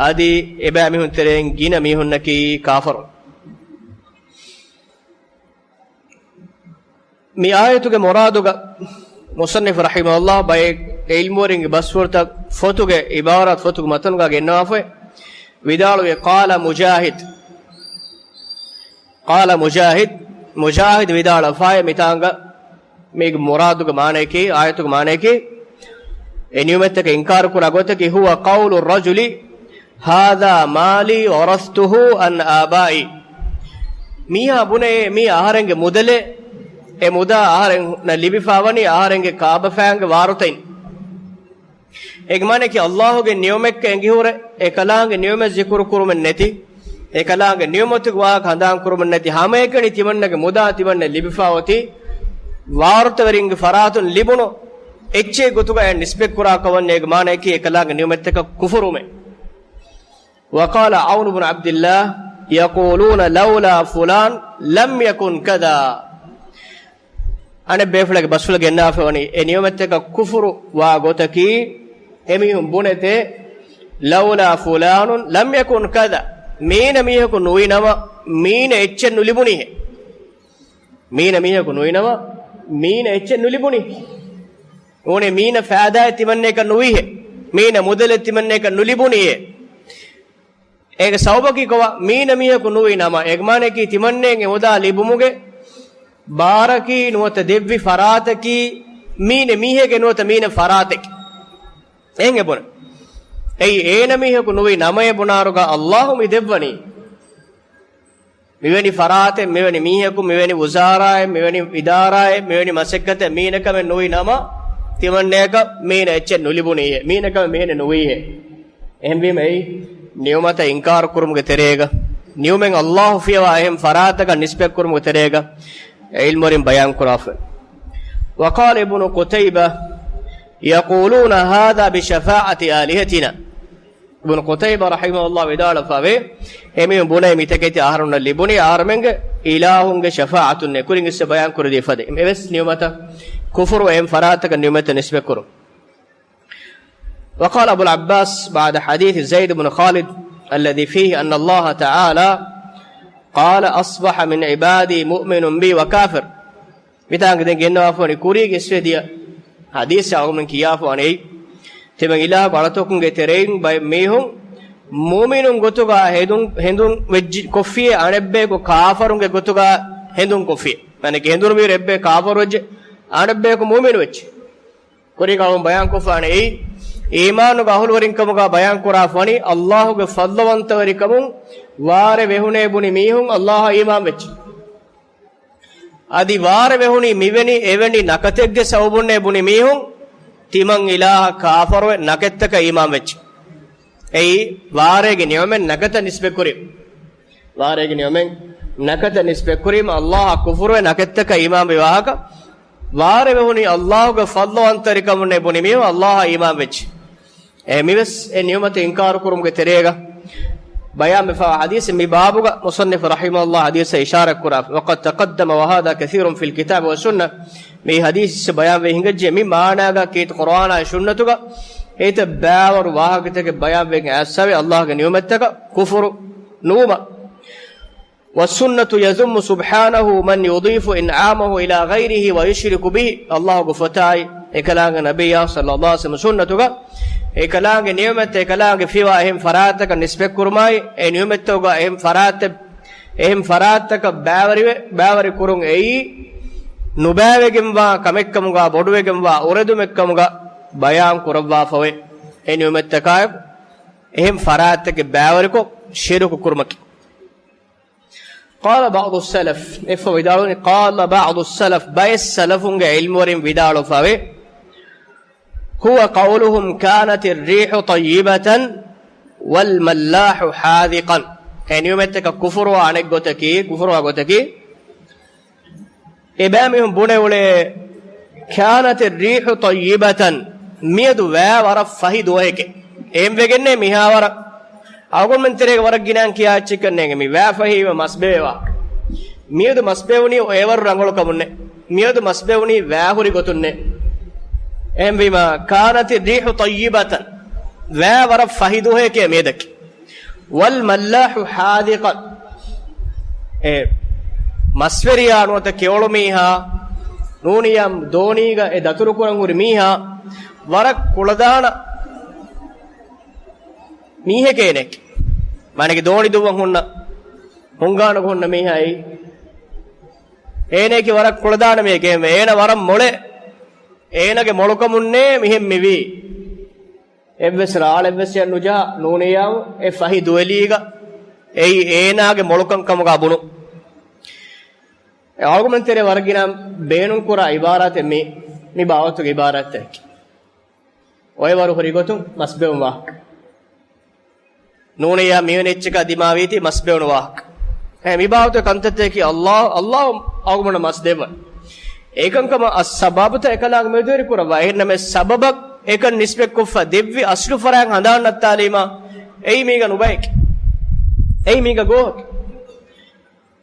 އަދި އެބައިމީހުން ތެރެއިން ގިނަ މީހުންނަކީ ކާފަރުން. މި އާޔަތުގެ މުރާދުގަ މުޞައްނިފު ރަޙިމަހުﷲ ބައެއް ޢިލްމުވެރިންގެ ބަސްފުޅުތައް ފޮތުގެ ޢިބާރާތު ފޮތުގެ މަތަނުގަ ގެންނަވާފައި. ވިދާޅުވި، قال مجاهد، قال مجاهد، މުޖާހިދު ވިދާޅުވެފައި މިތާނގަ މީގެ މުރާދުގެ މާނަޔަކީ، އާޔަތުގެ މާނަޔަކީ، އެ ނިޢުމަތްތަކަށް އިންކާރު ކުރާ ގޮތަކީ، هو قول الرجل هذا مالي ورثته عن آبائي. މީހާ ބުނޭ، މީ އަހަރެންގެ މުދަލެއް، އެ މުދާ އަހަރެންނަށް ލިބިފައިވަނީ އަހަރެންގެ ކާބަފައިންގެ ވާރުތައިން. އޭގެ މާނައަކީ، ﷲގެ ނިޢުމަތްކަން އެނގިހުރެ، އެކަލާނގެ ނިޢުމަތް ޒިކުރު ކުރުމެއް ނެތި، އެކަލާނގެ ނިޢުމަތުގެ ވާހަކަ ހަނދާން ކުރުމެއް ނެތި، ހަމައެކަނި ތިމަންނަގެ މުދާ ތިމަންނަ ލިބިފައި އޮތީ، ވާރުތަވެރިންގެ ފަރާތުން ލިބުނު އެއްޗެއް ގޮތުގައި ނިސްބަތް ކުރާ ކަމަށް. އޭގެ މާނައަކީ، އެކަލާނގެ ނިޢުމަތްތަކަށް ކުފުރުވުމެއް. وقال عون بن عبد الله، يقولون لولا فلان لم يكن كذا. އަނެއް ބޭފުޅެއްގެ ބަސްފުޅަށް ގެންނާފަ ވަނީ، އެ ނިޢުމަތްތަކަށް ކުފުރު ވާ ގޮތަކީ، އެމީހުން ބުނެތޭ، لولا فلان لم يكن كذا. މީނަ މީހަކު ނުވި ނަމަ، މީނަ އެއްޗެއް ނުލިބުނީހޭ. މީނަ މީހަކު ނުވި ނަމަ، މީނަ އެއްޗެއް ނުލިބުނީ. ނޫނޭ މީނަ ފައިދާއެއް ތިމަންނަޔަކަށް ނުވީހޭ. މީނަ މުދަލެއް ތިމަންނަޔަކަށް ނުލިބުނީހޭ. އޭގެ ސަބަބަކީ ކޮބާ؟ މީނަ މީހަކު ނުވި ނަމަ، އޭގެ މާނައަކީ ތިމަންނައަށް އެ މުދާ ލިބުމުގެ ބާރަކީ ނުވަތަ ދެއްވި ފަރާތަކީ މީނަ މީހެއްގެ ނުވަތަ މީނަ ފަރާތެއް. އެހެން އެބުނެ. އެއީ އޭނަ މީހަކު ނުވި ނަމަ އެބުނާރުގަ ﷲ މި ދެއްވަނީ. މިވެނި ފަރާތެއް، މިވެނި މީހަކު، މިވެނި ވުޒާރާއެއް، މިވެނި އިދާރާއެއް، މިވެނި މަސައްކަތެއް މީނަ ކަމެއް ނުވި ނަމަ، ތިމަންނަޔަކަށް މީނަ އެއްޗެއް ނުލިބުނީހޭ. މީނަ ކަމެއް މިހެނެއް ނުވީހޭ. އެހެންވީމަ އެއީ ނިޢުމަތަށް އިންކާރު ކުރުމުގެ ތެރޭގަ، ނިޢުމަތް ﷲ ފިޔަވާ އެހެން ފަރާތަކަށް ނިސްބަތް ކުރުމުގެ ތެރޭގަ އެ ޢިލްމުވެރިން ބަޔާން ކުރާފަ. وقال ابن قتيبة، يقولون هذا بشفاعة آلهتنا. އިބްނު ޤުތައިބާ ރަޙިމަހުﷲ ވިދާޅުވެފަވޭ، އެމީހުން ބުނޭ މިތަކެތި އަހަރުންނަށް ލިބުނީ އަހަރުމެންގެ އިލާހުންގެ ޝަފާޢަތުންނޭ ކުރިން އިސްވެ ބަޔާން ކުރެދީފަދަ. އެވެސް ނިޢުމަތަށް ކުފުރު އެހެން ފަރާތަކަށް ނިޢުމަތެއް ނިސްބަތް ކުރުން. وقال أبو العباس بعد حديث زيد بن خالد الذي فيه أن الله تعالى قال أصبح من عبادي مؤمن بي وكافر. މިތާނގަ ދެން ގެންނަވާފަވަނީ ކުރީގެ އިސްވެދިޔަ ޙަދީޘް އަޅުގަނޑުމެން ކިޔާފަވަނީ. ތިމަން އިލާހުގެ އަޅަތަކުންގެ ތެރެއިން ބައެއް މީހުން މުއުމިނުން ގޮތުގަ ހެނދުން، ހެނދުން ވެއްޖި ކޮށްފިޔޭ، އަނެއްބަޔަކު ކާފަރުންގެ ގޮތުގަ ހެނދުން ކޮށްފިޔޭ. މާނައަކީ ހެނދުނު މީރު އެއްބަޔަކު ކާފަރު ވެއްޖެ، އަނެއްބަޔަކު މުއުމިނު ވެއްޖެ. ކުރީގަ އަޅުން ބަޔާންކޮށްފާނެ އެއީ، އީމާނުގެ އަހުލުވެރިންކަމުގަ ބަޔާންކުރާފަނީ، ﷲގެ ފަޟްލުވަންތަވެރިކަމުން ވާރޭ ވެހުނޭ ބުނި މީހުން ﷲއަށް އީމާން ވެއްޖެ. އަދި ވާރޭ ވެހުނީ މިވެނި އެވެނި ނަކަތެއްގެ ސަބަބުންނޭ ބުނި މީހުން ތިމަން އިލާހަށް ކާފަރުވެ ނަކަތްތަކަށް އީމާން ވެއްޖެ. އެއީ ވާރޭގެ ނިޢުމަތް ނަކަތަށް ނިސްބަތްކުރީ. ވާރޭގެ ނިޢުމަތް ނަކަތަށް ނިސްބަތްކުރީމަ، ﷲއަށް ކުފުރުވެ ނަކަތްތަކަށް އީމާންވި ވާހަކަ، ވާރޭ ވެހުނީ ﷲގެ ފަޟްލުވަންތަވެރިކަމުންނޭ ބުނި މީހުން ﷲއަށް އީމާން ވެއްޖެ. އެ މިވެސް އެ ނިޢުމަތެއް އިންކާރު ކުރުމުގެ ތެރޭގަ ބަޔާންވެފައިވާ ޙަދީޘެއް މި ބާބުގަ މުޞައްނިފު ރަޙިމަހުﷲ ޙަދީޘަށް އިޝާރަތް ކުރާފަ. وقد تقدم وهذا كثير في الكتاب والسنة. މި ޙަދީޘް ބަޔާންވެ ހިނގައްޖެ މި މާނާގަ ކީރިތި ޤުރުއާނާއި ސުންނަތުގަ އެތައް ބައިވަރު ވާހަކަތަކެއް ބަޔާންވެގެން އައިސްފަވޭ ﷲގެ ނިޢުމަތްތަކަށް ކުފުރު ނުވުމަށް. والسنة يذم سبحانه من يضيف إنعامه إلى غيره ويشرك به. ﷲގެ ފޮތާއި އެކަލާނގެ ނަބިއްޔާ ޞައްލަﷲ ޢަލައިހި ވަސައްލަމަ ސުންނަތުގަ އެކަލާނގެ ނިޢުމަތް އެކަލާނގެ ފިޔަވާ އެހެން ފަރާތަކަށް ނިސްބަތްކުރުމާއި، އެ ނިޢުމަތްތަކުގަ އެހެން ފަރާތެއް އެހެން ފަރާތްތަކަށް ބާވަރިވެ، ބާވަރި ކުރުން އެއީ ނުބާވެގެންވާ ކަމެއްކަމުގަ، ބޮޑުވެގެންވާ އުރެދުމެއްކަމުގަ ބަޔާން ކުރައްވާފަވޭ. އެ ނިޢުމަތްތަކާއެކު އެހެން ފަރާތްތަކެއް ބާވަރިކޮށް ޝިރުކު ކުރުމަކީ. قال بعض السلف، އެއްފަ ވިދާޅުވަނީ، قال بعض السلف، ބައެއް ސަލަފުންގެ ޢިލްމުވެރިން ވިދާޅުވެފަވޭ، هو قولهم كانت الريح طيبة والملاح حاذقا. އެ ނިޢުމަތްތަކަށް ކުފުރުވާ އަނެއް ގޮތަކީ، ކުފުރުވާ ގޮތަކީ، އެބައިމީހުން ބުނެ އުޅޭ، كانت الريح طيبة، މިއަދު ވައި ވަރަށް ފަހި ދުވަހެކޭ. އެހެންވެގެންނޭ މިހާވަރަށް އަޅުގަނޑުމެން ތެރޭގަ ވަރަށް ގިނައިން ކިޔާ އެއްޗެއްކަން ނޭނގެ މި ވައި ފަހިވީމަ މަސް ބެވޭ ވާހަކަ. މިއަދު މަސް ބެވުނީ އެވަރު ރަނގަޅު ކަމުންނޭ. މިއަދު މަސް ބެވުނީ ވައި ހުރި ގޮތުންނޭ. އެހެންވީމަ، كانت الريح طيبة، ވައި ވަރަށް ފަހި ދުވަހެކޭ މިއަދަކީ. والملاح حاذقا، އެ މަސްވެރިޔާ ނުވަތަ ކެޔޮޅުމީހާ، ނޫނިޔާ ދޯނީގަ އެ ދަތުރުކުރަން ހުރި މީހާ ވަރަށް ކުޅަދާނަ މީހެކޭ އޭނައަކީ. މާނައަކީ ދޯނި ދުއްވަން ހުންނަ، ހުންގާނުގަ ހުންނަ މީހާއީ. އޭނައަކީ ވަރަށް ކުޅަދާނަ މީހެކޭ. އޭނަ ވަރަށް މޮޅޭ. އޭނަގެ މޮޅުކަމުންނޭ މިހެން މިވީ. އެއްވެސް ރާޅެއްވެސް އެއަށް ނުޖަހާ، ނޫނިޔާ އެ ފަހި ދުވެލީގަ އެއީ އޭނާގެ މޮޅުކަން ކަމުގަ ބުނު. އެ އަޅުގަނޑުމެން ތެރޭ ވަރަށް ގިނަ ބޭނުން ކުރާ ޢިބާރާތެއް މި، މި ބާވަތުގެ ޢިބާރާތްތަކަކީ. އޮއެވަރު ހުރި ގޮތުން މަސް ބެވުން ވާހަކަ. ނޫނިޔާ މިވެނި އެއްޗަކާ ދިމާވީތީ މަސް ބެވުނު ވާހަކަ. އެ މި ބާވަތުގެ ކަންތައްތަކަކީ ﷲ، ﷲ އަޅުގަނޑަށް މަސް ދެއްވަން. އެކަންކަމަށް އައްސަބާބުތައް އެކަލާނގެ މެދުވެރި ކުރައްވާ. އެހެންނަމަވެސް ސަބަބަށް އެކަން ނިސްބަތްކޮށްފަ ދެއްވި އަސްލު ފަރާތް ހަނދާން ނައްތާލީމާ، އެއީ މީގަ ނުބައެކޭ. އެއީ މީގަ ގޯހެކޭ.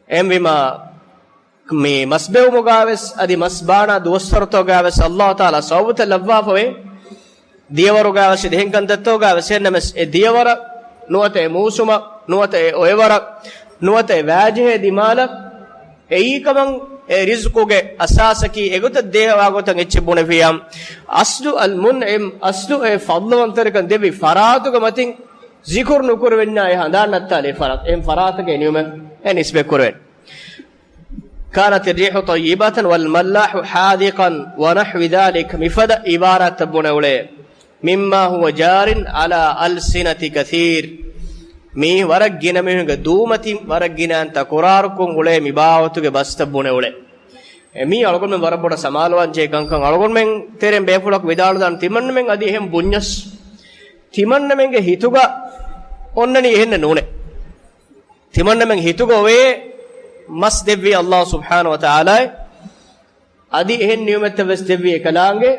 އެހެންވީމާ، މި މަސް ބެވުމުގަވެސް އަދި މަސް ބާނާ ދުވަސްވަރުތަކުގަވެސް ﷲ ތަޢާލާ ސަބަބުތައް ލައްވާފަވޭ. ދިޔަވަރުގަވެސް އެހެން ކަންތައްތަކުގަވެސް. އެހެންނަމަވެސް އެ ދިޔަވަރަށް ނުވަތަ އެ މޫސުމަށް ނުވަތަ އެ އޮއެވަރަށް ނުވަތަ އެ ވައިޖެހޭ ދިމާލަށް އެއީކަމަށް އެ ރިޒްޤުގެ އަސާސަކީ އެގޮތަށް ދޭހަވާ ގޮތަށް އެއްޗެއް ބުނެފިޔާ، އަސްލު އަލްމުންޢިމް، އަސްލު އެ ފަޟްލުވަންތަރިކަން ދެއްވި ފަރާތުގެ މަތިން ޒިކުރު ނުކުރެވެންޏާ އެ ހަނދާން ނައްތާލޭ ފަރާތް، އެހެން ފަރާތަކަށް އެ ނިޢުމަތް އެ ނިސްބަތް ކުރެވެން. كانت الريح طيبة والملاح حاذقا ونحو ذلك، މިފަދަ ޢިބާރާތްތައް ބުނެ އުޅޭ. مما هو جار على ألسنة كثير، މީ ވަރަށް ގިނަ މީހުންގެ ދޫމަތިން ވަރަށް ގިނައިން ތަކުރާރުކޮށް އުޅޭ މި ބާވަތުގެ ބަސްތައް ބުނެ އުޅޭ. އެ މީ އަޅުގަނޑުމެން ވަރަށް ބޮޑަށް ސަމާލުވާން ޖެހޭ ކަންކަން. އަޅުގަނޑުމެން ތެރެއިން ބޭފުޅަކު ވިދާޅުދާނެ، ތިމަންނަމެން އަދި އެހެން ބުންޏަސް ތިމަންނަމެންގެ ހިތުގަ އޮންނަނީ އެހެންނެއް ނޫނޭ. ތިމަންނަމެން ހިތުގަ އޮވޭ މަސް ދެއްވީ ﷲ ސުބްޙާނަހޫ ވަތަޢާލާ. އަދި އެހެން ނިޢުމަތްތައް ވެސް ދެއްވީ އެކަލާނގެ.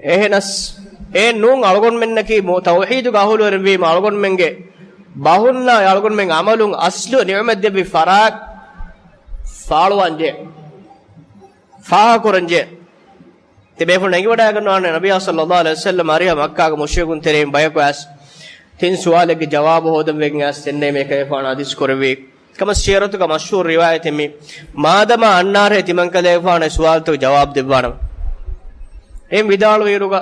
އެހެނަސް އެ ނޫން އަޅުގަނޑުމެންނަކީ މު-، ތައުޙީދުގެ އަހުލުވެރިން ވީމަ އަޅުގަނޑުމެންގެ ބަހުންނާ އަޅުގަނޑުމެން ޢަމަލުން އަސްލު ނިޢުމަތް ދެއްވި ފަރާތް ފާޅުވާން ޖެހޭ. ފާހަގަކުރަން ޖެހޭ. ތިބޭފުޅުން އެނގިވަޑައިގަންނަވާނެ، ނަބިއްޔާ ޞައްލައްލާހު ޢަލައިހި ވަސައްލަމް އަރިހަށް މައްކާގެ މުޝްރިކުން ތެރެއިން ބަޔަކު އައިސް ތިން ސުވާލެއްގެ ޖަވާބު ހޯދަން ވެގެން އައިސް ދެންނެވީމޭ އެކަލޭގެފާނު ޙަދީޘް ކުރެއްވީ. ކަމަށް ސީރަތުގަ މަޝްހޫރު ރިވާޔަތެއް މީ. މާދަމާ އަންނާރޭ ތިމަންކަލޭގެފާނު އެ ސުވާލުތަކު ޖަވާބު ދެއްވާނަމޭ. އެހެން ވިދާޅުވިއިރުގަ،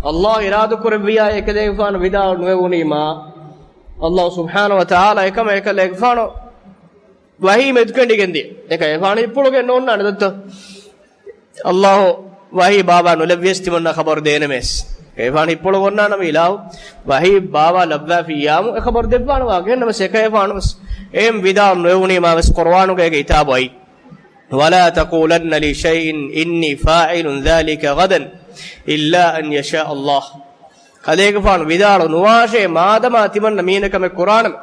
ﷲ އިރާދަ ކުރެއްވިއްޔާ އެކަލޭގެފާނު ވިދާޅު ނުވެވުނީމާ، ﷲ ސުބްޙާނަހޫ ވަތަޢާލާ އެކަމަށް އެކަލޭގެފާނު ވަޙީ މެދުކެނޑިގެން ދިޔަ. އެކަލޭގެފާނު ހިތްޕުޅުގެން ނޯންނާނެ ދޮއްތޯ؟ ﷲ ވަޙީ ބާވާ ނުލެއްވިޔަސް ތިމަންނަ ޚަބަރު ދޭނަމޭސް. އެކަލޭގެފާނު ހިތްޕުޅު އޮންނާނަމަ އިލާހު ވަޙީ ބާވާ ލައްވާފިއްޔާމު އެ ޚަބަރު ދެއްވާނެ ވާހަކަ. އެހެންނަމަސް އެކަލޭގެފާނު ވެސް އެހެން ވިދާޅު ނުވެވުނީމާ ވެސް ޤުރުއާނުގައިގެ ކިތާބު އައީ. ولا تقولن لشيء إني فاعل ذلك غدا إلا أن يشاء الله. ކަލޭގެފާނު ވިދާޅު ނުވާށޭ، މާދަމާ ތިމަންނަ މީނަ ކަމެއް ކުރާނަމޭ.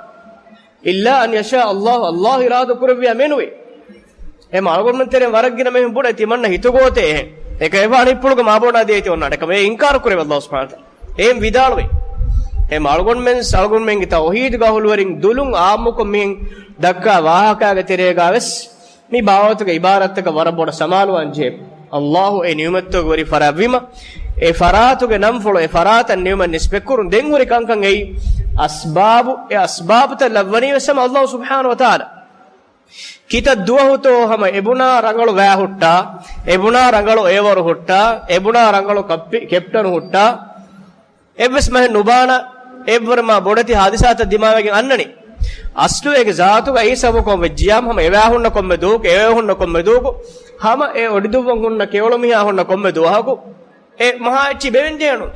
إلا أن يشاء الله، ﷲ އިރާދަ ކުރެއްވިޔާ މެނުވީ. އެހެން އަޅުގަނޑުމެން ތެރެއިން ވަރަށް ގިނަ މީހުން ބުނޭ ތިމަންނަ ހިތުގަ އޮތޭ އެހެން. އެކަލޭގެފާނު ހިތްޕުޅުގަ މާބޯނާ ދޭތީ އޮންނާނެ. އެކަމަށް އެ އިންކާރު ކުރެވޭ ﷲ ސުބްޙާނަހޫ ވަތަޢާލާ. އެހެން ވިދާޅުވީ. އެހެން އަޅުގަނޑުމެން، އަޅުގަނޑުމެންގެ ތައުޙީދުގެ އަހުލުވެރިން ދުލުން ޢާއްމުކޮށް މިހެން ދައްކާ ވާހަކާގެ ތެރޭގަ ވެސް މި ބާވަތުގެ ޢިބާރާތްތަކަށް ވަރަށް ބޮޑަށް ސަމާލުވާން ޖެހޭ. ﷲ އެ ނިޢުމަތްތަކުގެ ވެރި ފަރާތްވީމަ، އެ ފަރާތުގެ ނަންފުޅު، އެ ފަރާތަށް ނިޢުމަތް ނިސްބަތްކުރުން ދެން ހުރި ކަންކަން އެއީ އަސްބާބު، އެ އަސްބާބުތައް ލައްވަނީ ވެސް ހަމަ ﷲ ސުބްޙާނަހޫ ވަތަޢާލާ. ކިތައް ދުވަހުތޯ ހަމަ އެބުނާ ރަނގަޅު ވައި ހުއްޓާ، އެބުނާ ރަނގަޅު އޮއެވަރު ހުއްޓާ، އެބުނާ ރަނގަޅު ކައްޕި-، ކެޕްޓަނު ހުއްޓާ، އެއްވެސް މަހެއް ނުބާނަ، އެއްވަރު މާ ބޮޑެތި ހާދިސާތައް ދިމާވެގެން އަންނަނީ. އަސްލު އޭގެ ޒާތުގައި ސަބަބުކޮށް ވެއްޖިޔާމަ ހަމަ އެވާ ހުންނަ ކޮންމެ ދުވަހަކު، އެވެ ހުންނަ ކޮންމެ ދުވަހަކު، ހަމަ އެ އޮޑިދުއްވަން ހުންނަ ކެޔޮޅުމީހާ ހުންނަ ކޮންމެ ދުވަހަކު، އެ މަހާ އެއްޗި ބެވެން ޖެހެނުން.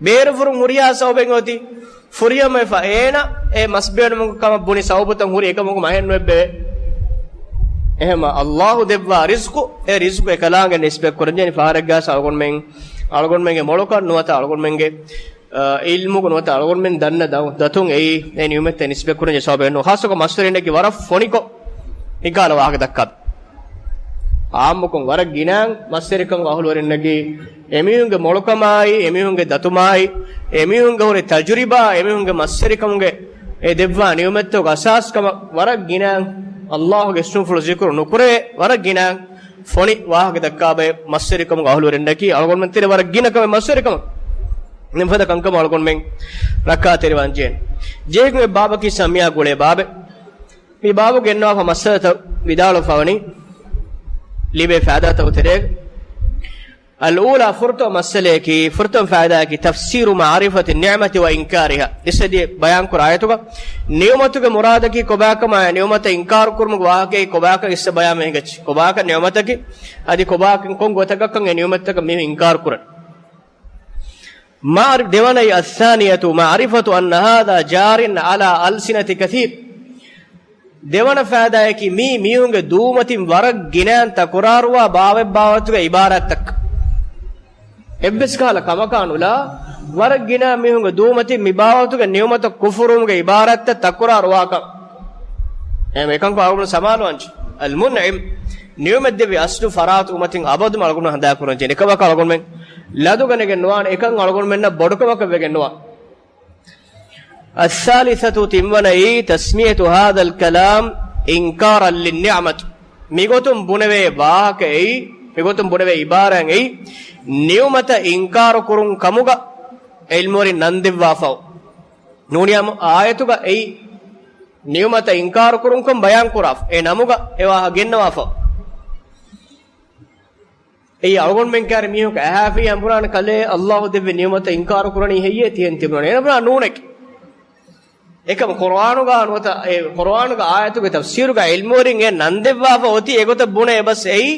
ބޭރުފުރުން ހުރިހާ ސަބަބެއް އޮތީ ފުރިހަމަ ވެފަ އޭނަ އެ މަސް ބޭނުމުގެ ކަމަށް ބުނި ސަބަބުތައް ހުރި އެކަމަކު މަހެއް ނުވެއްބެވޭ. އެހެމަ އައްލާހު ދެއްވާ ރިޒްޤު، އެ ރިޒްޤު އެކަލާނގެ ނިސްބަތް ކުރަންޖެހެނީ ފަހަރެއްގާސް އަޅުގަނޑުމެން، އަޅުގަނޑުމެންގެ މޮޅުކަން ނުވަތަ އަޅުގަނޑުމެންގެ، އާ، އިލްމުގަ ނުވަތަ އަޅުގަނޑުމެން ދަންނަ ދަ-، ދަތުން އެއީ އެ ނިޢުމަތްތައް ނިސްބަތް ކުރަންޖެހޭ ސަބަބެއް ނޫން. ޚާއްޞަކޮށް މަސްވެރިންނަކީ ވަރަށް ފޮނިކޮށް މިކަހަލަ ވާހަކަ ދައްކާ. އާއްމުކޮށް ވަރަށް ގިނައިން މަސްވެރިކަމުގެ އަހުލުވެރިންނަކީ އެމީހުންގެ މޮޅުކަމާއި، އެމީހުންގެ ދަތުމާއި، އެމީހުންގެ ހުރި ތަޖުރިބާ، އެމީހުންގެ މަސްވެރިކަމުގެ އެ ދެއްވާ ނިޢުމަތްތަކުގެ އަސާސްކަމަށް ވަރަށް ގިނައިން އައްލާހުގެ އިސްމުފުޅު ޒިކުރު ނުކުރެވޭ، ވަރަށް ގިނައިން ފޮނި ވާހަކަ ދައްކާ ބައެއް މަސްވެރިކަމުގެ އަހުލުވެރިންނަކީ އަޅުގަނޑުމެން ތެރޭ ވަރަށް ގިނަ ކަމެއް މަސްވެރިކަމަށް. ނިމްފަދަ ކަންކަމަށް އަޅުގަނޑުމެން ރައްކާތެރިވާން ޖެހޭނެ. ޖެހިގެން އެ ބާބަކީ ސަމިޔާ ގުޅޭ ބާބެއް. މި ބާބު ގެންނަވާފަ މައްސަލަތައް ވިދާޅުވެފަވަނީ ލިބޭ ފައިދާތަކުގެ ތެރޭގަ. އަލްއޫލާ، ފުރަތަމަ މައްސަލަޔަކީ، ފުރަތަމަ ފައިދާއަކީ، ތަފްސީރު މަޢުރިފަތި ނިޢުމަތި ވަ އިންކާރިހާ. އިސަދި ބަޔާންކުރާ އާޔަތުގަ ނިޢުމަތުގެ މުރާދަކީ ކޮބާކަމާ، ނިޢުމަތަށް އިންކާރު ކުރުމުގެ ވާހަކައީ ކޮބާކަން އިސް ބަޔާންވެ ހިނގައްޖެ. ކޮބާކަން ނިޢުމަތަކީ، އަދި ކޮބާކަން ކޮން ގޮތަކަށްކަން އެ ނިޢުމަތަކަށް މީހުން އިންކާރު ކުރަން. މާރި-، ދެވަނައި، އައްސާނިޔަތު މަޢުރިފަތު އަންނަ ހާޛާ ޖާރިން ޢަލާ އަލްސިނަތި ކަޘީރް. ދެވަނަ ފައިދާއަކީ މީ މީހުންގެ ދޫމަތިން ވަރަށް ގިނައިން ތަކުރާރުވާ ބާވަތް ބާވަތުގެ އިބާރާތްތައް. އެއްވެސް ކަހަލަ ކަމަކާ ނުލާ، ވަރަށް ގިނަ މީހުންގެ ދޫމަތިން މި ބާވަތުގެ ނިޢުމަތަށް ކުފުރުވުމުގެ އިބާރާތްތައް ތަކުރާރުވާކަން. އެހެން އެކަންކޮށް އަޅުގަނޑު ސަމާލުވާންޖެ. އަލްމުންޢިމް، ނިޢުމަތް ދެއްވި އަސްލު ފަރާތު އުމަތިން އަބަދުމަ އަޅުގަނޑު ހަނދާން ކުރަންޖެހޭ. އެކަމަކު އަޅުގަނޑުމެން ލަދުގަނެގެން ނުވާނެ، އެކަން އަޅުގަނޑުމެންނަށް ބޮޑުކަމަކަށް ވެގެން ނުވާ. އައްސާލިސަތު، ތިންވަނައީ، ތަސްމިޔަތު ހާޛަލް ކަލާމް އިންކާރަން ލިންނިޢުމަތި. މިގޮތުން ބުނެވޭ ވާހަކައެއް، މިގޮތުން ބުނެވޭ އިބާރާތް އެއީ، ނިޢުމަތަށް އިންކާރު ކުރުން ކަމުގަ ޢިލްމުވެރިން ނަން ދެއްވާފަ. ނޫނީ އާޔަތުގަ އެއީ، ނިޢުމަތަށް އިންކާރު ކުރުން ކަމަށް ބަޔާން ކުރާފަ، އެ ނަމުގަ އެ ވާހަކަ ގެންނަވާފަ. އެއީ އަޅުގަނޑުމެން ކާރި މީހަކު އަހާފި އަނބުރާން ކަލޭ އައްލާހު ދެއްވި ނިޢުމަތަށް އިންކާރު ކުރަނީ ހެއްޔޭ ތިހެން ތިބުނަނީ؟ އޭނަ ބުނާ ނޫނެކެ. އެކަމަ ޤުރުއާނުގަ ނުވަތަ އެ ޤުރުއާނުގެ އާޔަތުގެ ތަފްސީރުގަ ޢިލްމުވެރިން އެ ނަން ދެއްވާފަ އޮތީ އެގޮތަށް ބުނެ އެބަސް އެއީ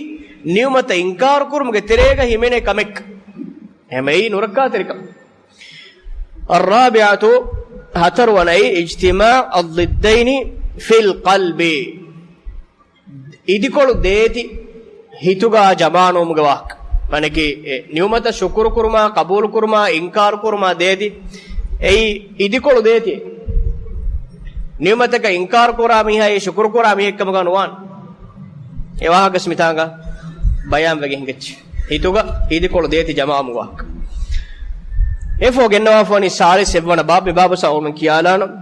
ނިޢުމަތަށް އިންކާރު ކުރުމުގެ ތެރޭގަ ހިމެނޭ ކަމެއް. އެހެމައީ ނުރައްކާތެރިކަން. އައްރާބިޢަތު، ހަތަރުވަނައީ، އިޖްތިމާޢު އައްޟިއްދައިނި ފިލް ޤަލްބި. އިދިކޮޅު ދޭތި ހިތުގަ ޖަމާނުވުމުގެ ވާހަކަ. މާނައަކީ، އެ ނިޢުމަތަށް ޝުކުރު ކުރުމާ، ޤަބޫލު ކުރުމާ، އިންކާރު ކުރުމާ ދޭތި. އެއީ އިދިކޮޅު ދޭތި. ނިޢުމަތަކަށް އިންކާރު ކުރާ މީހާއީ ޝުކުރު ކުރާ މީހެއްކަމުގަ ނުވާނެ. އެ ވާހަކަ މިތާނގަ ބަޔާންވެގެން ހިނގައްޖެ. ހިތުގަ އިދިކޮޅު ދޭތި ޖަމާވުމުގެ ވާހަކަ. އެފޯ ގެންނަވާފަވަނީ ސާޅީސް އެއްވަނަ ބާބު، މި ބާބު ސައުމަން ކިޔާލާނަން.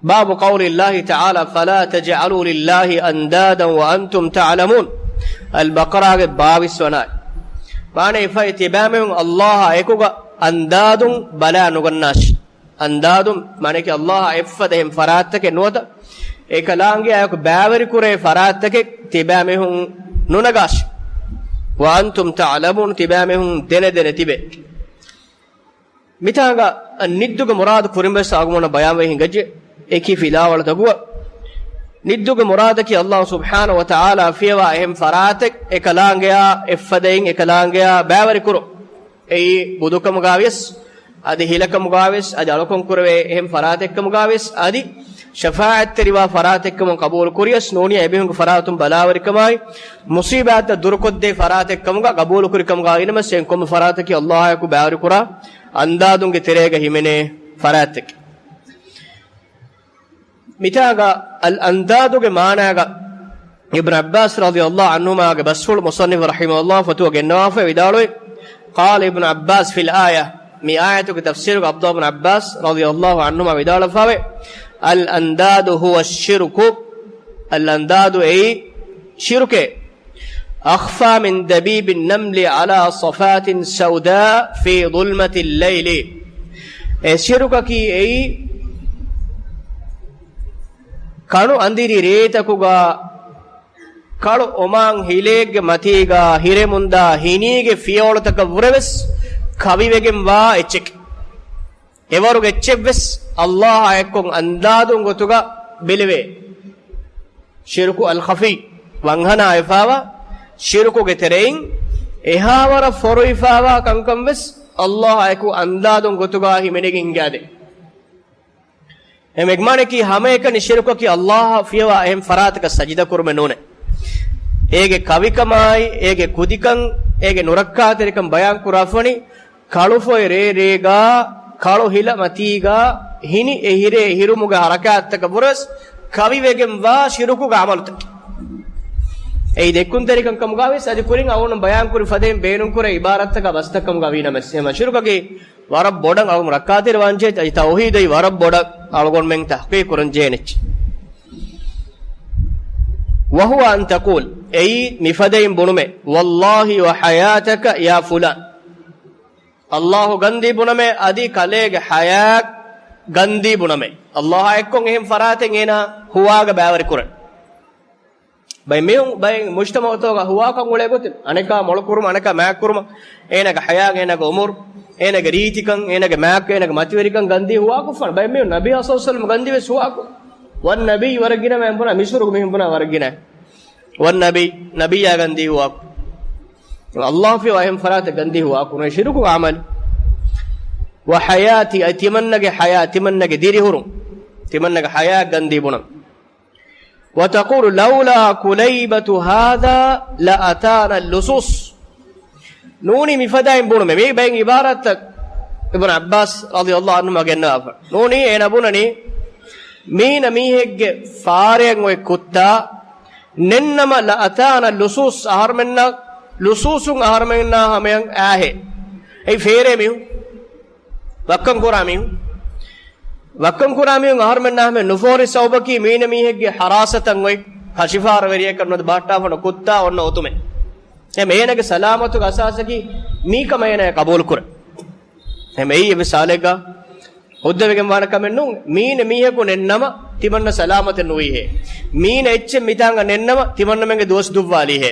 باب قول الله تعالى: فلا تجعلوا لله أندادا وأنتم تعلمون. އަލްބަޤަރާގެ ބާވީސް ވަނަ އާޔަތް. މާނަ އެފައި ތިބާމެހުން އައްލާހާ އެކުގަ އަންދާދުން ބަލާ ނުގަންނާށި. އަންދާދުން މާނައަކީ އައްލާހާ އެއްފަދަ އެހެން ފަރާތްތަކެއް ނުވަތަ އެކަލާނގެއާއެކު ބައިވެރިކުރޭ ފަރާތްތަކެއް ތިބާމެހުން ނުނަގާށި. وأنتم تعلمون، ތިބާމެހުން ދެނެދެނެ ތިބޭ. މިތާނގަ ނިއްދުގެ މުރާދު ކުރިންވެސް އަގުމުނަ ބަޔާންވެ ހިނގައްޖެ. އެކި ފިލާވަޅުތަކުގަ ނިއްދުގެ މުރާދަކީ އައްލާހު ސުބްޙާނަހު ވަ ތަޢާލާ ފިޔަވާ އެހެން ފަރާތެއް އެކަލާނގެއާ އެއްފަދައިން އެކަލާނގެއާ ބައިވެރިކުރުން. އެއީ ބުދުކަމުގާވިޔަސް، އަދި ހިލަކަމުގާވިޔަސް، އަދި އަޅުކަން ކުރެވޭ އެހެން ފަރާތެއްކަމުގާވިޔަސް، އަދި ޝަފާޢަތްތެރިވާ ފަރާތެއްކަމުން ޤަބޫލު ކުރިޔަސް، ނޫނީ އެމީހުންގެ ފަރާތުން ބަލާވެރިކަމާއި، މުޞީބާތްތައް ދުރުކޮށްދޭ ފަރާތެއްކަމުގަ ޤަބޫލުކުރިކަމުގާ އިނަމަސް އެން ކޮންމެ ފަރާތަކީ އައްލާހާއެކު ބައިވެރިކުރާ އަންދާދުންގެ ތެރޭގަ ހިމެނޭ ފަރާތެއް. މިތާގަ އަލް އަންދާދުގެ މާނާގަ އިބްނު ޢައްބާސް ރަޟިޔައްލާހު ޢަންހުމާގެ ބަސްފުޅު މުޞައްނިފު ރަޙިމަހުﷲ ފޮތުވަ ގެންނަވާފަ ވިދާޅުވި، قال ابن عباس في الآية، މި އާޔަތުގެ ތަފްސީރުގަ ޢަބްދުﷲ ބިން ޢައްބާސް ރަޟިޔައްލާހު ޢަންހުމާ ވިދާޅުވެފަވޭ، الأنداد هو الشرك، އަލް އަންދާދު އެއީ ޝިރުކޭ. أخفى من دبيب النمل على صفاة سوداء في ظلمة الليل. އެ ޝިރުކަކީ އެއީ ކަނު އަނދިރި ރޭތަކުގަ ކަޅު އޮމާން ހިލޭއްގެ މަތީގަ ހިރެމުންދާ ހިނީގެ ފިޔަވަޅުތަކަށް ވުރެވެސް ކަވިވެގެންވާ އެއްޗެކެ. އެވަރުގެ އެއްޗެއްވެސް އައްލާހާ އެއްކޮށް އަންދާދުން ގޮތުގަ ބެލެވޭ. ޝިރުކު އަލްޚަފީ، ވަންހަނާ އެފާވާ ޝިރުކުގެ ތެރެއިން އެހާވަރަށް ފޮރުވިފާވާ ކަންކަން ވެސް އައްލާހާ އެކު އަންދާދުން ގޮތުގާ ހިމެނިގެން ހިނގާދޭ. އެ މެގްމާނަކީ ހަމައެކަނި ޝިރުކަކީ އައްލާހަށް ފިޔަވާ އެހެން ފަރާތަކަށް ސަޖިދަ ކުރުމެއް ނޫނޭ. އޭގެ ކަވިކަމާއި، އޭގެ ކުދިކަން، އޭގެ ނުރައްކާތެރިކަން ބަޔާން ކުރާފަނި، ކަޅުފޮއި ރޭ ރޭގާ، ކަޅު ހިލަ މަތީގާ، ހިނި އެހިރޭ އެހިރުމުގެ ހަރަކާތްތަކަށް ވުރެސް ކަވިވެގެންވާ ޝިރުކުގެ އަމަލުތަކެއް. އެއީ ދެއްކުންތެރިކަން ކަމުގާވެސް އަދި ކުރިން އަޅުގަނޑު ބަޔާން ކުރި ފަދައިން ބޭނުންކުރޭ އިބާރާތްތަކާ ބަސްތައް ކަމުގާ ވީނަމަވެސް، އެހެން ޝިރުކަކީ ވަރަށް ބޮޑަށް އަޅުގަނޑު ރައްކާތެރިވާންޖެހޭ، އަދި ތައުހީދު އެއީ ވަރަށް ބޮޑަށް އަޅުގަނޑުމެން ތަޙްޤީޤު ކުރަންޖެހޭނެ އެއްޗެއް. وهو أن تقول، އެއީ މިފަދައިން ބުނުމެއް، والله وحياتك يا فلان. އައްލާހު ގަންދީ ބުނަމޭ، އަދި ކަލޭގެ ޙަޔާތް ގަންދީ ބުނަމޭ. އައްލާހާ އެއްކޮށް އެހެން ފަރާތެއް އޭނާ ހުވާގަ ބައިވެރި ކުރަން. ބައެއް މީހުން، ބައެއް މުޖްތަމަޢުތަކުގަ ހުވާކަން އުޅޭ ގޮތެއް، އަނެކާ މޮޅުކުރުމަށް، އަނެކާ މާތްކުރުމަށް، އޭނާގެ ޙަޔާތް، އޭނާގެ ޢުމުރު، އޭނާގެ ރީތިކަން، އޭނާގެ މާތްކަން، އޭނާގެ މަތިވެރިކަން ގަންދީ ހުވާކޮށްފާނެ. ބައެއް މީހުން ނަބީ ޞައްލައްލާހު ޢަލައިހި ވަސައްލަމަ ގަންދީ ވެސް ހުވާކޮށް. ވައްނަބިއްޔު ވަރަށް ގިނަ މީހުން ބުނާ، މިސުރުގެ މީހުން ބުނާ ވަރަށް ގިނަ. ވައްނަބިއްޔު، ނަބިއްޔާ ގަންދީ ހުވާކޮށް. އައްލާހު ފިޔަވާ އެހެން ފަރާތެއް ގަންދީ ހުވާކުރުން ޝިރުކު ޢަމަލު. وحياتي، އަދި ތިމަންނަގެ ޙަޔާތް، ތިމަންނަގެ ދިރިހުރުން، ތިމަންނަގެ ޙަޔާތް ގަންދީ ބުނަން. وتقول لولا كليبة هذا لأتانا اللصوص. ނޫނީ މިފަދައިން ބުނުމެއް. މީ ބައެއް ޢިބާރާތްތައް އިބްނު ޢައްބާސް ރަޟިޔައްލާހު ޢަންހުމާ ގެންނަވާފަ. ނޫނީ އޭނަ ބުނަނީ، މީނަ މީހެއްގެ ފާރަޔަށް އޮތް ކުއްތާ ނެންނަމަ، لأتانا اللصوص، އަހަރުމެންނަށް ލުޞޫޞުން އަހަރުމެންނާ ހަމަޔަށް އާހޭ. އެއީ ފޭރޭ މީހުން. ވައްކަން ކުރާ މީހުން. ވައްކަން ކުރާ މީހުން އަހަރުމެންނާ ހަމަޔަށް ނުފޯރި ސަބަބަކީ މީނަ މީހެއްގެ ޙަރާސަތަށް އޮތް ހަށިފަހަރަވެރިޔަކަށް ނުވަތަ ބަހައްޓާފަ ކުއްތާ އޮންނަ އޮތުމެއް. އެހެން އޭނަގެ ސަލާމަތުގެ އަސާސަކީ މީކަމަށް އޭނަ ޤަބޫލު ކުރޭ. އެހެން އެއީ އެއްވެސް ޙާލެއްގަ ހުއްދަވެގެން ވާނެ ކަމެއް ނޫން. މީނަ މީހަކު ނެންނަމަ ތިމަންނަ ސަލާމަތެއް ނުވީހޭ. މީނަ އެއްޗެއް މިތާނގަ ނެންނަމަ ތިމަންނަމެންގެ ދުވަސް ދުއްވާލީހޭ.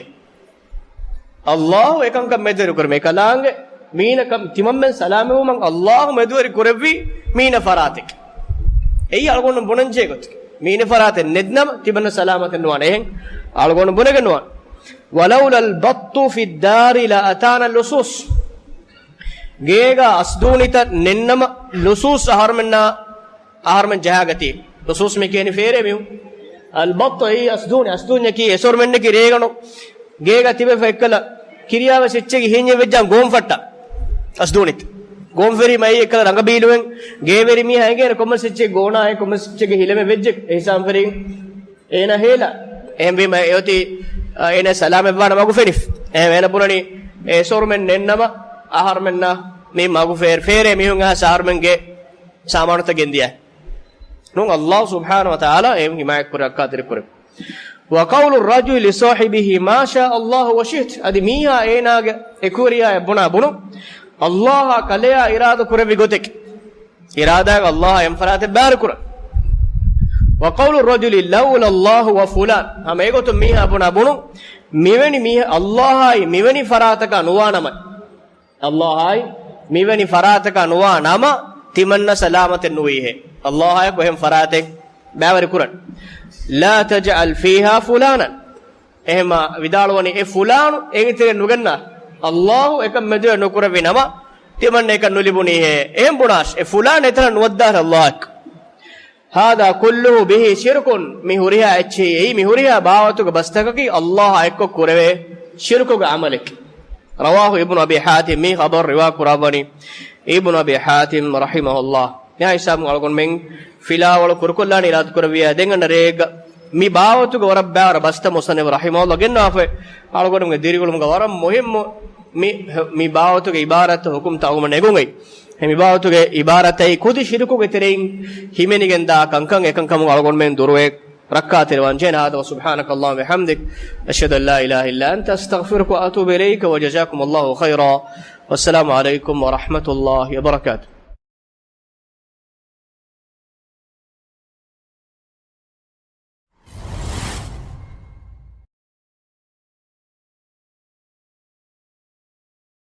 އައްލާހު އެކަންކަން މެދުވެރި ކުރެވި ކަލާނގެ މީނަކަން ތިމަންމެން ސަލާމަތްވުމަށް އައްލާހު މެދުވެރި ކުރެއްވީ މީނަ ފަރާތެއް. އެއީ އަޅުގަނޑު ބުނަންޖެހޭ ގޮތެއް. މީނަ ފަރާތެއް ނެތްނަމަ ތިމަންނަ ސަލާމަތެއް ނުވާނެ. އެހެން އަޅުގަނޑު ބުނެގެން ނުވާނެ. ولولا البط في الدار لأتانا اللصوص. ގޭގަ އަސްދޫނިތައް ނެންނަމަ ލުސޫސް އަހަރުމެންނާ، އަހަރުމެން ޖަހާގަތީ. ލުސޫސް މި ކިޔަނީ ފޭރޭ މީހުން. އަލްބައްޠު އެއީ އަސްދޫނި، އަސްދޫންޏަކީ އެސޮރުމެންނަކީ ރޭގަނޑު ގޭގަ ތިބެފަ އެއްކަލަ ކިރިޔާވެސް އެއްޗެއްގެ ހިންޏެއް ވެއްޖާ ގޯން ފައްޓާ. އަސްދޫނިތައް. ގޯން ފެރީމަ އެއީ އެއްކަލަ ރަނގަބީލުވެން ގޭވެރި މީހާ އެނގޭނެ ކޮންމެސް އެއްޗެއް ގޯނާއެއް ކޮންމެސް އެއްޗެއްގެ ހިލަމެއް ވެއްޖެ އެހިސާބުން ފެރީ. އޭނަ ހޭލާ. އެހެންވީމަ އެއޮތީ، އަ، އޭނަ ސަލާމަތްވާނަ މަގު ފެނިފި. އެހެން އޭނަ ބުނަނީ އެ ސޮރުމެން ނެންނަމަ އަހަރުމެންނަށް މި މަގު ފޭ-، ފޭރޭ މީހުން އަހަސް އަހަރުމެންގެ ސާމާނުތައް ގެންދިޔަ. ނޫން، އައްލާހު ސުބްޙާނަހު ވަތަޢާލާ އެ ހިމާޔަތްކުރި ރައްކާތެރި ކުރެ. وقول الرجل لصاحبه ما شاء الله وشئت. އަދި މީހާ އޭނާގެ އެކުވެރިޔާ އެ ބުނާ ބުނު، އައްލާހާ ކަލެޔާ އިރާދަ ކުރެއްވި ގޮތެކެ. އިރާދާގަ އައްލާހާ އެން ފަރާތެއް ބާރުކުރަން. وقول الرجل لولا الله وفلان. ހަމަ އެގޮތުން މީހާ ބުނާ ބުނު، މިވެނި މީހާ އައްލާހާއި މިވެނި ފަރާތަކާ ނުވާނަމަ. އައްލާހާއި މިވެނި ފަރާތަކާ ނުވާ ނަމަ، ތިމަންނަ ސަލާމަތެއް ނުވީހޭ. އައްލާހާއެކު އެހެން ފަރާތެއް ބާވެރި ކުރަން. لا تجعل فيها فلانا. އެހެމާ ވިދާޅުވަނީ، އެ ފުލާނު އޭގެ ތެރެއަށް ނުގަންނާ. އައްލާހު އެކަން މެދުވެ ނުކުރެއްވި ނަމަ، ތިމަންނަ އެކަން ނުލިބުނީހޭ. އެހެން ބުނާށި، އެ ފުލާން އެތަނަށް ނުވައްދާށި އައްލާހަކު. هذا كله به شرك. މި ހުރިހާ އެއްޗެހި، އެއީ މި ހުރިހާ ބާވަތުގެ ބަސްތަކަކީ އައްލާހާ އެއްކޮށް ކުރެވޭ ޝިރުކުގެ ޢަމަލެކެ. رواه ابن أبي حاتم، މި ޚަބަރު ރިވާ ކުރައްވަނީ އިބްނު އަބީ ޙާތިމް ރަޙިމަހުﷲ. މި ހިސާބުން އަޅުގަނޑުމެން ފިލާވަޅު ކުރުކޮށްލާނީ އިރާދަކުރެއްވިޔާ ދެން އަންނަ ރޭގަ މި ބާވަތުގެ ވަރަށް ބާވަރަށް ބަސްތައް މުޞައްނިފު ރަޙިމަހުﷲ ގެންނަވާފައި އަޅުގަނޑުމެންގެ ދިރިއުޅުމުގަ ވަރަށް މުހިއްމު މި، މި ބާވަތުގެ އިބާރާތްތައް ޙުކުމްތައް އަޅުގަނޑުމެން ނެގުން އެއީ. މި ބާވަތުގެ އިބާރާތްތައް ކުދި ޝިރުކުގެ ތެރެއިން ހިމެނިގެންދާ ކަންކަން އެކަންކަމުން އަޅުގަނޑުމެން ދުރުވެ ރައްކާތެރިވާން ޖެހޭނެ. هذا وسبحانك اللهم وبحمدك، أشهد أن لا إله إلا أنت، أستغفرك وأتوب إليك، وجزاكم الله خيرا، والسلام عليكم ورحمة الله وبركاته.